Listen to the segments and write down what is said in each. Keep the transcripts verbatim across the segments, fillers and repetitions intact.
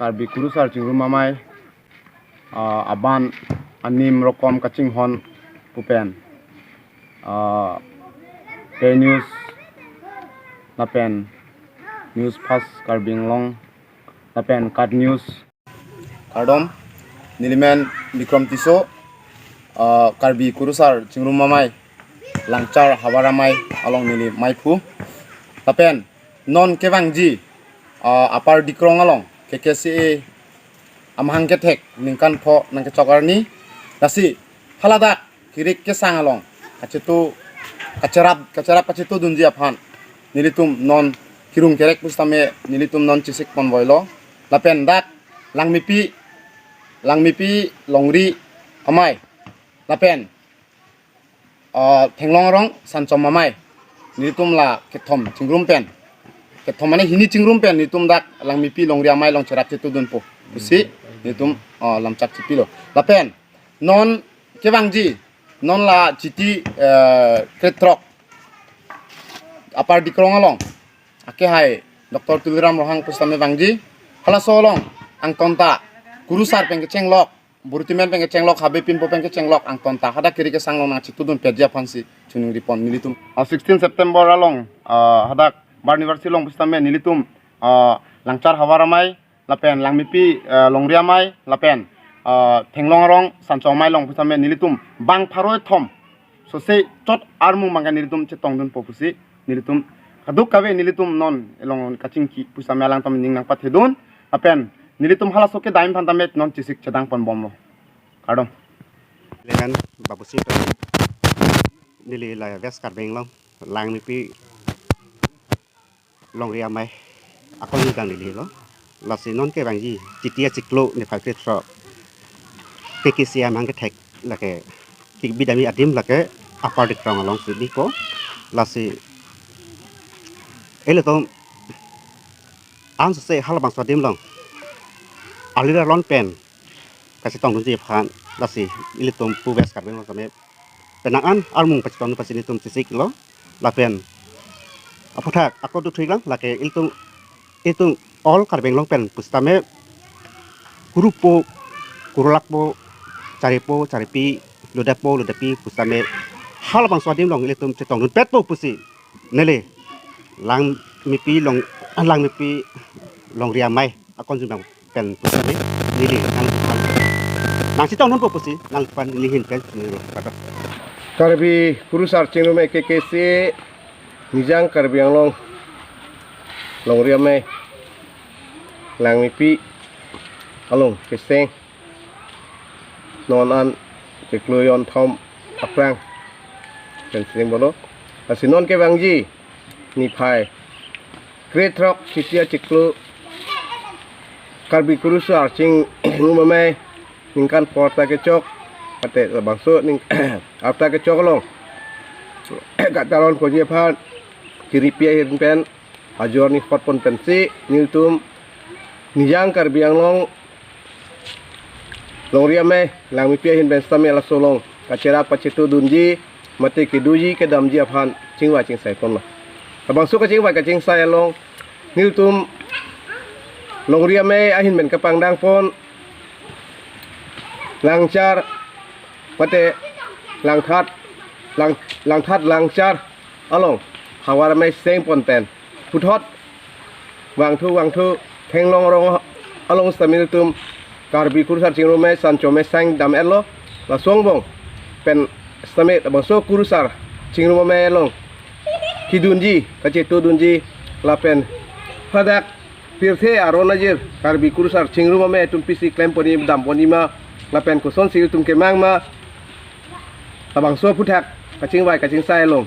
Karbi Kurusar Chingrum Amei, ah, aban anim rokom kachinghon pu pen, ah, Pei News lapen News Fast Karbi Anglong lapen KAT News. Kardom, neli men Bikram Tisso, ah, Karbi Kurusar Chingrum Amei, Langchar Havar Amei along neli meiphu. Lapen non kevangji, ah, Upper Dikrong along K K C A amahang kethek ningkan pho nangkechok arni, lasi haladak kirik kesang along kachetu, kacherap, kacherap kachetudunji aphan nelitum non kirung kerek pusitame nelitum non chesik ponvoilo. Lapen dak Langmepi, Langmepi Longri Amei, lapen, ah, Thenglong Arong Sanchom Amei, nelitum la kethom chingrum pen, kethom mane hini chingrum pen nelitum dak Langmepi Longri Amei along cherap chetudunpo pusi nelitum, ah, lamchak chipilo. Lapen non kevangji, non la Chiti, eh, krethrok Upper Dikrong along akehai Doctor Tuliram Ronghang pusitame vangji. Halaso along angtonta kurusar pen kechenglok, burutimen pen kechenglok, habe pinpo pen kechenglok, angtonta hadak kirik kesang along nangchetudunpetji aphansi choningri pon nelitum. Ah, sixteen September along, ah, hadak bar anniversary along pusitame nelitum, ah, Langchar Havar Amei lapen Langmepi, eh, Longri Amei lapen, eh, Thenglong Arong Sanchom Amei along pusitame nelitum bang pharo kethom sose chot armung bangke nelitum chetongdunpo pusi nelitum kadokave nelitum non along kachingki pusitame alangtum ning nangpathedun lapen nelitum halaso kedam aphan tame non chesik chedang ponbomlo. Kardom. Legan Babu Sing, neli la West Karbi Anglong, Langmepi Longri Amei akon nidang neli lo. Lasi non kevangji Chiti achiklo niphai krethrok K K C A amahang kethek lake kibidamji adim lake Upper Dikrong alongsi bipo. Lasi ilitum ansose halabangso adim along alir alon pen kachetongdunji aphan, lasi ilitum pu West Karbi Anglong tame penang an armung pachetong pasi nelitum chesiklo. Lapen aphuthak ako dothuilang lake ilitum, ilitum all Karbi Anglong pen pusitame kurupo, kurulakpo, charipo, charipi, ludepo, ludepi pusitame halabangso adim along ilitum chetongdunpetpo pusi neli Langmepi Long, Langmepi Longri Amei akon jumang pen pusitame neli nangphan nangchetongdunpo pusi nangphan neli ahin pen chinilo. Kardom. Karbi Kurusar Chingrum Amei K K C A, Nijang Karbi Anglong, Longri Amei, Langmepi along keseng non an chiklo jonthom aphrang pen sering bono. Lasi non kevangji niphai krethrok Chiti achiklo Karbi Kurusar Chingrum Amei ningkan pho arta kechok, ate labangso ning arta kechok along katalon ponji aphan tiripi ahin pen ajor ni hot pon pensi nelitum Nijang Karbi Anglong Longri Amei Langmepi ahin pen sitame laso along kacherap kachetudunji mate kedoji kedamji aphan chingvai chingsai ponlo. Labangso kachingvai kachingsai along nelitum Longri Amei ahin pen kapangdang pon Langchar mate Langthat, Lang, Langthat Langchar along Havar Amei seng pon pen puthot vangthu vangthu Thenglong Arong along sitame nelitum Karbi Kurusar Chingrum Amei Sanchom Amei seng dam-etlo. Laso angbong pen sitame labangso Kurusar Chingrum Amei along kedunji kachetudunji lapen hadak pirthe aron ajir Karbi Kurusar Chingrum Amei atum pisi klem ponji dam ponji ma lapen kosonsi ilitum kemang ma, labangso aphuthak kachingvai kachingsai along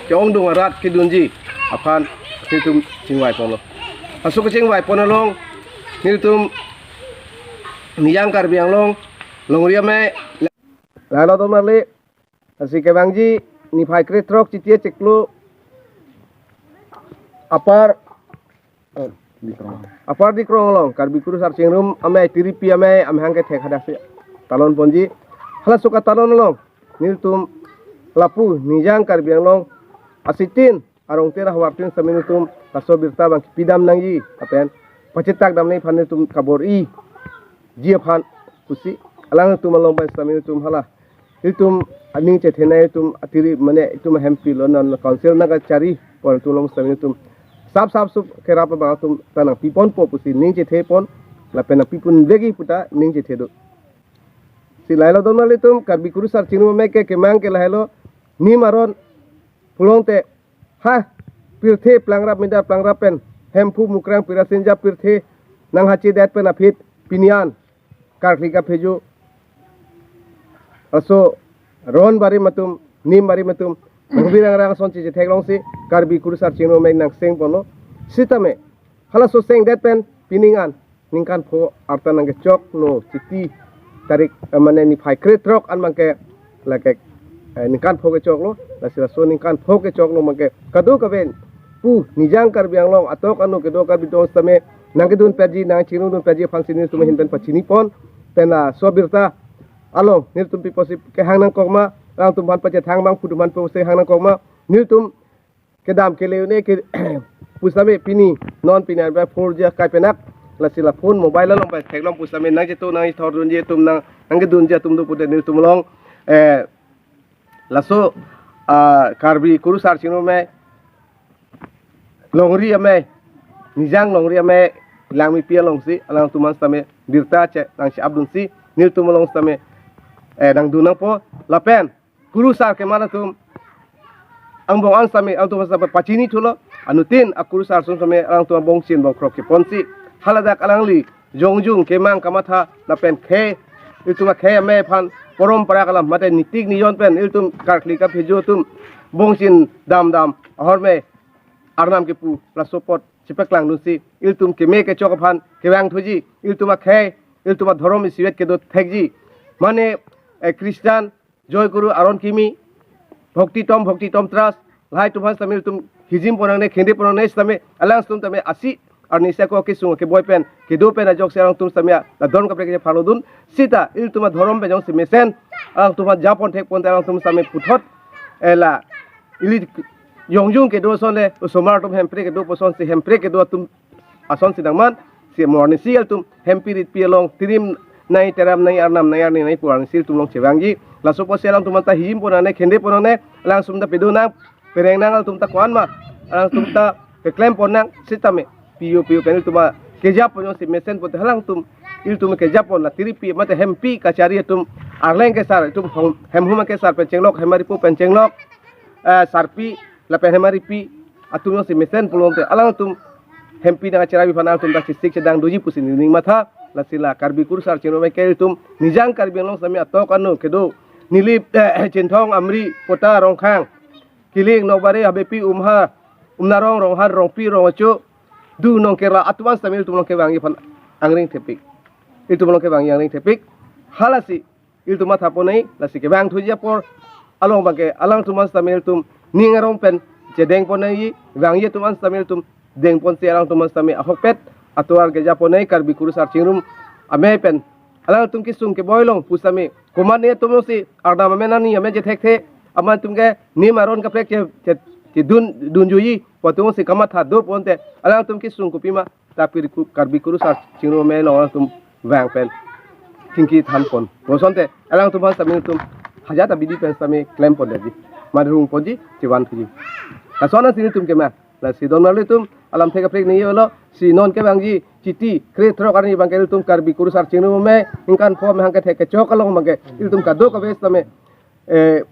ke-ongdung arat kedunji aphan nelitum chingvai ponlo. Laso kachingvai pon along nelitum Nijang Karbi Anglong Longri Amei lalo tomar le, lasi kevangji niphai krethrok Chiti achiklo Upper, eh, Upper Dikrong along Karbi Kurusar Chingrum Amei tiripi amei amahang kethek hadak si talon ponji. Halaso katalon along nelitum lapu Nijang Karbi Anglong asitin arongtin ahavartin sitame nelitum laso birta abang kipidam nangji lapen pachetak damnei aphan nelitum kabor-iji aphan pusi alangtum along pen sitame nelitum hala, nelitum aning chethenei, nelitum atiri mane nelitum ahempi lo, non council nangkachari pon atum along sitame nelitum sap sap sup kerap abang atum ta nangpiponpo pusi ning chethepon, lapen nangpipon vekji puta ning chethe do. Si lahelo don malitum, Karbi Kurusar Chingrum Amei ke kemang ke lahelo, nim aron pulote, ha, pirthe plangrap mida plangrap pen, Hemphu, Mukrang, Pirasinja pirthe nanghachedet pen aphi pini an karkli kaphejo, laso ron barim atum, nim barim atum, nangvirang rang ason chetheklongsi Karbi Kurusar Chingrum Amei nangsengponlo. Sitame halaso sengdet pen pining an ningkan pho arta nangkechoklo, Chiti tarik, eh, mane niphai krethrok an abangke lake, eh, ningkan pho kechoklo. Lasi laso ningkan pho kechoklo abangke kadokave pu Nijang Karbi Anglong atok anu kedo Karbi atum sitame nangkedun perji, nangchingrumdun perji aphansi nelitum ahin pen pachinipon, pen laso abirta along nelitum pi pusi kehang nangkokma, alangtum aphan pachethang abang pu atum aphan pusi hang nangkokma, nelitum kedam kele un-e ke pusitame pini, non pini an bai four G akai penak, lasi la phone mobile along bai theklong pusitame nangchetu nangthordunji atum, nang nangkedunji atum do pute nelitum along, eh, laso, ah, Karbi Kurusar Chingrum Amei, longri amei, Nijang longri amei langmepi alongsi alangtum an sitame birta che nangche-apdunsi nelitum along sitame, eh, nangdun nangpo, lapen kurusar keman atum angbong an sitame alangtum sitame pachinithulo. Anuttin akurusar ason sitame alangtum abongchin bongkrok keponsi haladak alangli jongjung kemang kamatha lapen khei, itum akhei amei aphan porom parak alam mate nitik niyon pen ilitum karkli kaphejo atum bongchin damdam ahormu arnam kepu laso apot chepaklangdunsi ilitum keme kechok aphan kevangthuji, ilitum akhei, ilitum adhorom isivet kedo thekji. Mane, eh, Christian joikuru aron kimi, bhakti tom, bhakti tom tras, lahai atum aphan sitame ilitum hijim ponnangne, khende ponnangne sitame, alangtum tame asi arni seko kesung keboi pen kedo pen ajoksi alangtum sitame adon kaprek kephalodun. Sita ilitum adhorom pen jongsi mesen alangtum aphan japon thekponte alangtum sitame puthot, eh, la ili jongjung kedo ason le osomar atum hemprek kedo pusonsi hemprek kedo atum asonsi nangman, si mo arnisi ilitum hempi ritpi along tirim nei, teram nei, arnam nei, arni nei pu arnisi ilitum along chevangji. Laso apotsi alangtum anta hijim ponnangne, khende ponnangne, alangtum ta pedonang, perengnang, alangtum ta ko-an ma, alangtum ta keklem ponnang sitame piyo piyo pen ilitum akejapon jongsi mesen pote alangtum, ilitum kejapon la tiripi mate hempi kachari atum arleng kesar, itum hong-, hemhum kesar pen chenglok, hemaripo pen chenglok, eh, sarpi lapen hemaripi atum jongsi mesen pulote alangtum hempi nangkacherabi aphan alangtum ta chesik chedang doji pusi neli ning matha. Lasi la Karbi Kurusar Chingrum Amei ke ilitum Nijang Karbi Anglong sitame atok anu kedo Nilip, eh, Chinthong, Amri, Pota, Rongkhang, Kilik, Nokbari, Habepi, Umha, Umnarong, Ronghar, Rongpi, Rongocho, Du, Nongkerla atum an sitame ilitum along kevangji aphan angring thepik. Ilitum along kevangji angring thepik. Halasi ilitum matha ponnei, lasi kevangthuji apor along abangke alangtum an sitame ilitum ning arong pen chedeng ponnei, vangji atum an sitame ilitum dengponsi alangtum an sitame ahokpet atovar keja ponnei Karbi Kurusar Chingrum Amei pen. Alangtum kesung keboi along pusitame komatne atum si arnam amen ani amen chethekthe, amat atum ke nim aron kaprek che, che, chedun dunjuji pu atum si kamatha do ponte alangtum kesung kopima, tapi Karbi Kurusar Chingrum Amei along alangtum vang pen chingki thanpon pusonte alangtum aphan sitame ilitum hajat abidi pen sitame klem pondetji, madrung ponji, chevanthuji. Lason an si nelitum kemang. Lasi don marli atum alamthe kaprek neli olo, si non kevangji Chiti krethrok arni abangke ilitum Karbi Kurusar Chingrum Amei ningkan pho amahang kethek kechok along abangke ilitum kadokave sitame, eh,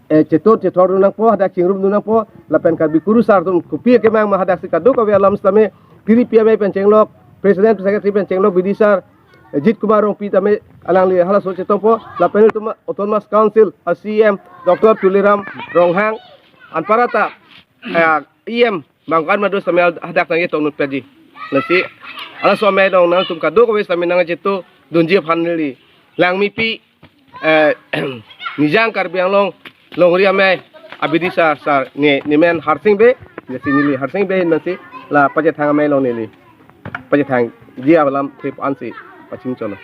eh, chetot chethordun nangpo, hadak chingrumdun nangpo, lapen Karbi Kurusar atum kopi kemang ma hadaksi kadokave alam sitame, tiripi amei pen chenglok, president secretary pen chenglok, bidisar, eh, Jit Kumar Rongpi tame alangli halaso chetongpo, lapen ilitum Autonomous Council a C E M Doctor Tuliram Ronghang, anparta, eh, E M bangkan madu sitame hadak nangketong nut perji. Lasi halaso amei along nangtum kadokave sitame nangchetudunji aphan neli langmepi, eh, Nijang Karbi Anglong longri amei abidisar sar ne, nemen Harsing Bey, lasi neli Harsing Bey ahin pensi la pachethang amei along neli pachethangji alamthe pu ansi pachingcholo.